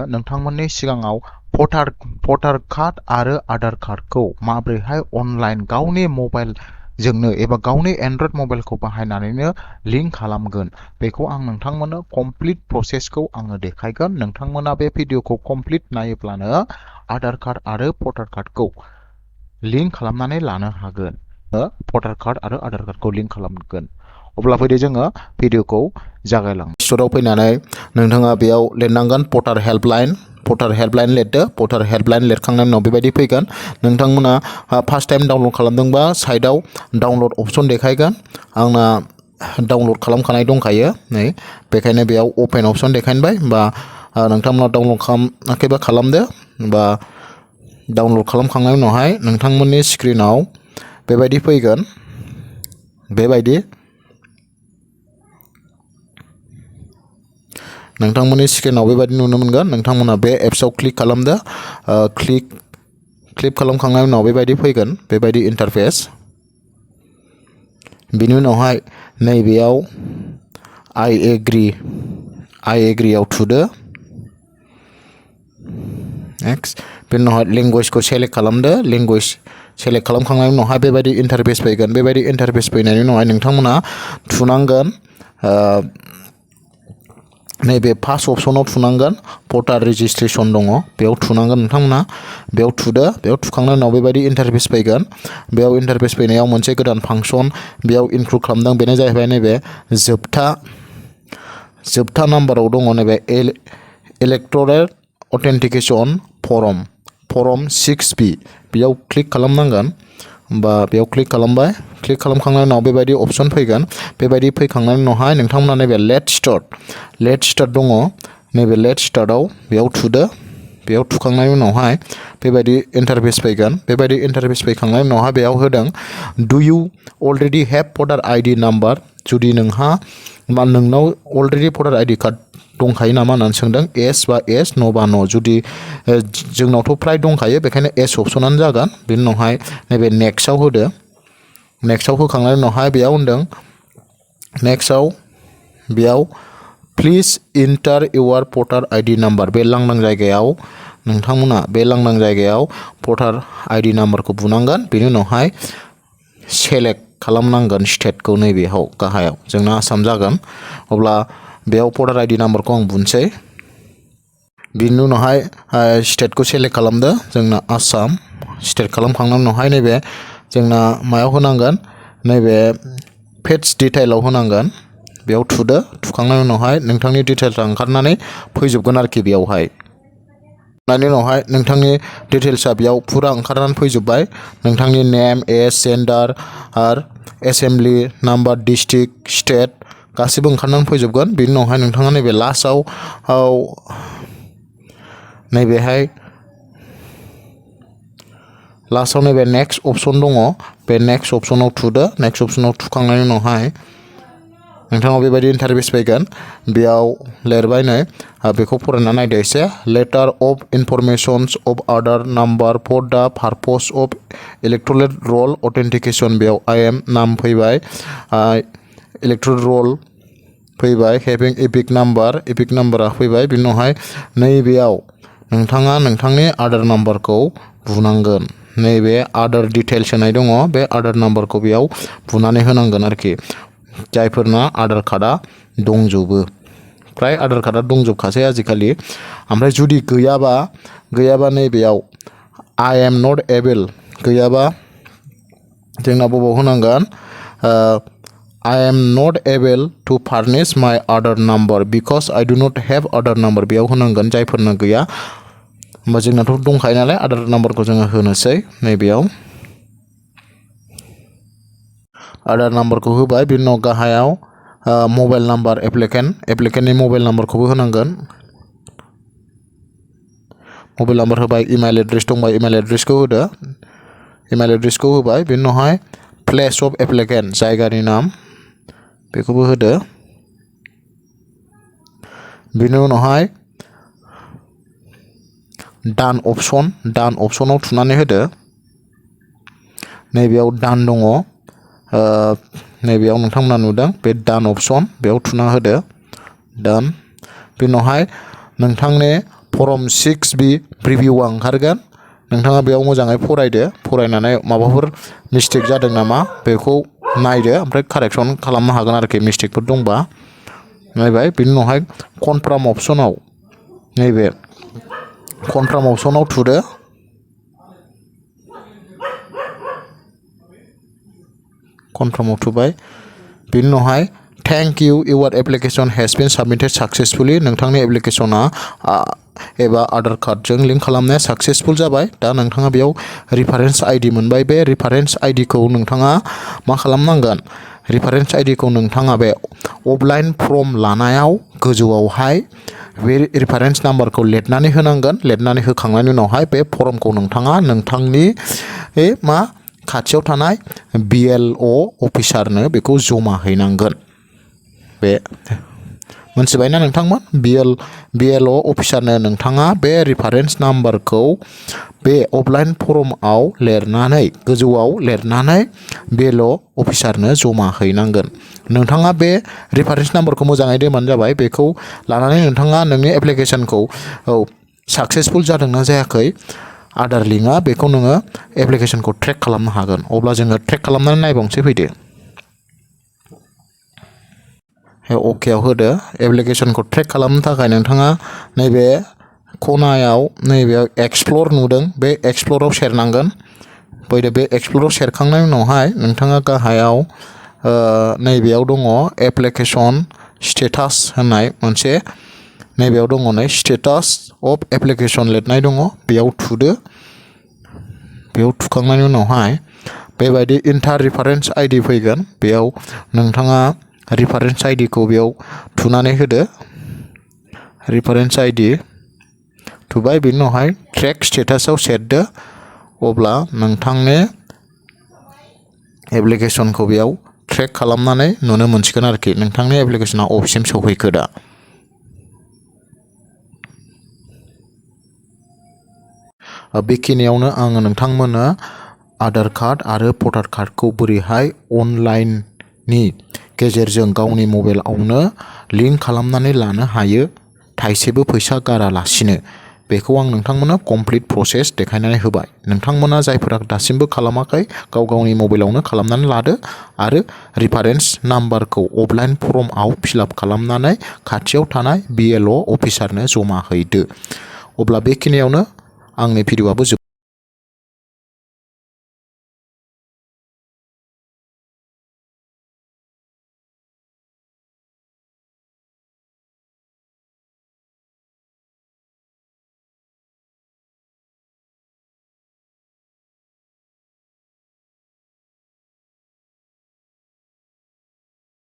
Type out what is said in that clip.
नोंथांमोननि सिगाङाव भटार कार्ड आरो आधार कार्डखौ माबोरैहाय अनलाइन गावनि मबाइलजोंनो एबा गावनि एन्ड्रइड मबाइलखौ बाहायनानैनो लिंक खालामगोन बेखौ आं नोंथांमोननो कमप्लिट प्रसेसखौ आङो देखायगोन। नोंथांमोना बे भिडिअखौ कमप्लिट नायोब्लानो आधार कार्ड आरो भटार कार्डखौ लिंक खालामनानै लानो हागोन। भटार कार्ड आरो आधार कार्डखौ लिंक खालामगोन। अब्ला फैदो जोङो भिडिअखौ जागायलांनो। स्ट'राव फैनानै नोंथाङा बेयाव लिरनांगोन भटार हेल्पलाइन लिरदो। भटार हेल्पलाइन लिरखांनायनि उनाव बेबायदि फैगोन। नोंथांमोना फार्स्ट टाइम डाउनलड खालामदोंबा साइडआव डाउनलड अपसन देखायगोन। आंना डाउनलड खालामखानाय दंखायो नै, बेखायनो बेयाव अपेन अपसन देखायबाय। बा नोंथांमोना डाउनलड खालामाखैबा खालामदो। बा डाउनलड खालामखांनायनि उनावहाय नोंथांमोननि स्क्रिनाव बेबायदि फैगोन। बेबायदि नोंथांमोननि स्क्रिनाव बेबायदि नुनो मोनगोन। नोंथांमोना बे एप्सआव क्लिक खालामदो। क्लिक खालामखांनायनि उनाव बेबायदि फैगोन, बेबायदि इन्टारफेस। बिनि उनावहाय नैबेयाव आइ एग्रियाव थुदो। नेक्स्ट, बेनि उनावहाय लेंगुवेजखौ सेलेक्ट खालामदो। लेंगुवेज सेलेक्ट खालामखांनायनि उनावहाय बेबायदि इन्टारफेस फैगोन। बेबायदि इन्टारफेस फैनायनि उनावहाय नोंथांमोना थुनांगोन नैबे फार्स्ट अपसनाव थुनांगोन। भटार रेजिस्ट्रेसन दङ, बेयाव थुनांगोन नोंथांमोना। बेयाव थुदो। बेयाव थुखांनायनि उनाव बेबायदि इन्टारफेस फैगोन। बेयाव इन्टारफेस फैनायाव मोनसे गोदान फांसन बेयाव इनक्लुड खालामदों। बेनो जाहैबाय नैबे जोबथा नाम्बाराव दङ नैबे इलेक्टरेल अथेन्टिकेसन फर्म 6B। बेयाव क्लिक खालामनांगोन। बा बेयाव क्लिक खालामबाय। क्लिक खालामखांनायनि उनाव बेबायदि अपसन फैगोन। बेबायदि फैखांनायनि उनावहाय नोंथांमोना नैबे लेट स्टार्ट दङ, नैबे लेट स्टार्टआव बेयाव थुदो। बेयाव थुखांनायनि उनावहाय बेबायदि इन्टारफेस फैगोन। बेबायदि इन्टारफेस फैखांनायनि उनावहाय बेयाव होदों डु इउ अलरेडि हेभ भटार आइडि नाम्बार। जुदि नोंनाव अलरेडि भटार आइडि कार्ड दंखायो नामा होननानै सोंदों। एस बा एस, न बा न। जुदि जोंनावथ' फ्राय दंखायो, बेखायनो एस अपसनानो जागोन। बेनि उनावहाय नैबे नेक्स्टआव होदो। नेक्स्टआव होखांनायनि उनावहाय बेयाव होनदों बेयाव प्लिज इन्टार इउर भटार आइडि नाम्बार। बे लांदां जायगायाव नोंथांमोना भटार आइडि नाम्बारखौ बुनांगोन। बेनि उनावहाय सेलेक्ट खालामनांगोन स्टेटखौ। नैबेयाव गाहायाव जोंना आसाम जागोन। अब्ला बेयाव भटार आइडि नाम्बारखौ आं बुनोसै। बिनि उनावहाय स्टेटखौ सेलेक्ट खालामदो, जोंना आसाम। स्टेट खालामखांनायनि उनावहाय नैबे जोंना मायाव होनांगोन, नैबे पेज डिटेइलाव होनांगोन। बेयाव थुदो। थुखांनायनि उनावहाय नोंथांनि डिटेल्सआ ओंखारनानै फैजोबगोन आरोखि बेयावहाय। बेनि उनावहाय नोंथांनि डिटेल्सआ बेयाव फुरा ओंखारनानै फैजोब्बाय। नोंथांनि name, age, gender, assembly number, district, state गासिबो ओंखारनानै फैजोबगोन। बेनि उनावहाय नोंथाङा नैबे लास्टआव नैबे नेक्स्ट अपसन दङ। बे नेक्स्ट अपसनाव थुदो। नेक्स्ट अपसनाव थुखांनायनि उनावहाय नोंथाङा बेबायदि इन्टारफेस फैगोन। बेयाव लिरबाय नै, बेखौ फरायना नायदो एसे। Letter of informations of Aadhaar number for the purpose of electoral roll authentication. बेयाव आइएम नाम फैबाय, इलेक्टरेल रल फैबाय, हेभिं एपिक नाम्बारा फैबाय। बिनि उनावहाय नैबेयाव नोंथाङा नोंथांनि आधार नाम्बारखौ बुनांगोन। नैबे आधार डिटेल्स होनाय दङ, बे आधार नाम्बारखौ बेयाव बुनानै होनांगोन आरोखि। जायफोरना आधार कार्डआ दंजोबो, फ्राय आधार कार्डआ दंजोबखासै आजिखालि। ओमफ्राय जुदि गैयाबा नैबेयाव आइ एम नट एबल गैयाबा जोंना बबाव होनांगोन, I am not able to furnish my Aadhaar number because I do not have Aadhaar number। बेयाव होनांगोन जायफोरना गैया। होमबा जोंनाथ' दंखायो नालाय आधार नाम्बारखौ जोङो होनोसै। नैबेयाव आधार नाम्बारखौ होबाय। बिनि उनाव गाहायाव मबाइल नाम्बार एप्लिकेन्टनि मबाइल नाम्बारखौबो होनांगोन। मबाइल नाम्बार होबाय। इमेल एड्रेस दंबा इमेल एड्रेसखौ होदो। इमेल एड्रेसखौ होबाय। बिनि उनावहाय प्लेस अफ एप्लिकेन्ट, जायगानि नाम, बेखौबो होदो। बिनि उनावहाय डान अपसनाव थुनानै होदो। नैबेयाव डान दङ, नैबेयाव नोंथांमोना नुदों बे डान अपसन, बेयाव थुना होदो। डान। बिनि उनावहाय नोंथांनि फर्म 6B प्रिभिउआ ओंखारगोन नोंथाङा बेयाव मोजाङै फरायदो फरायनानै माबाफोर मिस्टेक जादों नामा बेखौ नायदो ओमफ्राय कारेक्सन खालामनो हागोन आरोखि मिस्टेकफोर दंबा नायबाय बिनि उनावहाय कनफार्म अपसनाव नैबे कनफार्म अपसनाव थुदो कनफार्माव थुबाय बिनि उनावहाय thank you your application has been submitted successfully नोंथांनि एप्लिकेशना एबा आधार कार्डजों लिंक खालामनाया साक्सेसफुल जाबाय दा नोंथाङा बेयाव रिफारेन्स आइडि मोनबाय बे रिफारेन्स आइडिखौ नोंथाङा मा खालामनांगोन रिफारेन्स आइडिखौ नोंथाङा बे अफलाइन फर्म लानायाव गोजौआवहाय बे रिफारेन्स नाम्बारखौ लिरनानै होनांगोन लिरनानै होखांनायनि उनावहाय बे फर्मखौ नोंथाङा नोंथांनि खाथियाव थानाय BLO अफिसारनो बेखौ जमा हैनांगोन बे मोनथिबायना नोंथांमोन BLO अफिसारनो नोंथाङा बे रिफारेन्स नाम्बारखौ बे अफलाइन फर्मआव लिरनानै गोजौआव लिरनानै BLO अफिसारनो जमा हैनांगोन नोंथाङा बे रिफारेन्स नाम्बारखौ मोजाङै दोनबानो जाबाय बेखौ लानानै नोंथाङा नोंनि एप्लिकेशनखौ साक्सेसफुल जादोंना जायाखै आधार लिंकआ बेखौ नोङो एप्लिकेशनखौ ट्रेक खालामनो हागोन अब्ला जोङो ट्रेक खालामनानै नायबावनोसै फैदो अकेआव होदो एप्लिकेशनखौ ट्रेक खालामनो थाखाय नोंथाङा नैबे खनायाव नैबेयाव एक्सप्लर नुदों बे एक्सप्लराव सेरनांगोन फैदो बे एक्सप्लराव सेरखांनायनि उनावहाय नोंथाङा गाहायाव नैबेयाव दङ एप्लिकेशन स्टेटास होननाय मोनसे नैबेयाव दङ नै स्टेटास अफ एप्लिकेशन लिरनाय दङ बेयाव थुदो बेयाव थुखांनायनि उनावहाय बेबायदि इन्टार रिफारेन्स आइडि फैगोन बेयाव नोंथाङा रिफारेन्स आइडिखौ बेयाव थुनानै होदो रिफारेन्स आइडि थुबाय बेनि उनावहाय ट्रेक स्टेटासाव सेरदो अब्ला नोंथांनि एप्लिकेशनखौ बेयाव ट्रेक खालामनानै नुनो मोनसिगोन आरोखि नोंथांनि एप्लिकेशना अफसिम सौफैखो दा बेखिनियावनो आङो नोंथांमोननो आधार कार्ड आरो भटार कार्डखौ बोरैहाय अनलाइननि गेजेरजों गावनि मबाइलावनो लिंक खालामनानै लानो हायो थाइसेबो फैसा गारालासिनो बेखौ आं नोंथांमोननो कमप्लिट प्रसेस देखायनानै होबाय नोंथांमोना जायफोरा दासिमबो खालामाखै गावनि मबाइलावनो खालामनानै लादो आरो रिफारेन्स नाम्बारखौ अफलाइन फर्मआव फिलआप खालामनानै खाथियाव थानाय BLO अफिसारनो जमा हैदो अब्ला बेखिनियावनो आंनि भिडिअ'आबो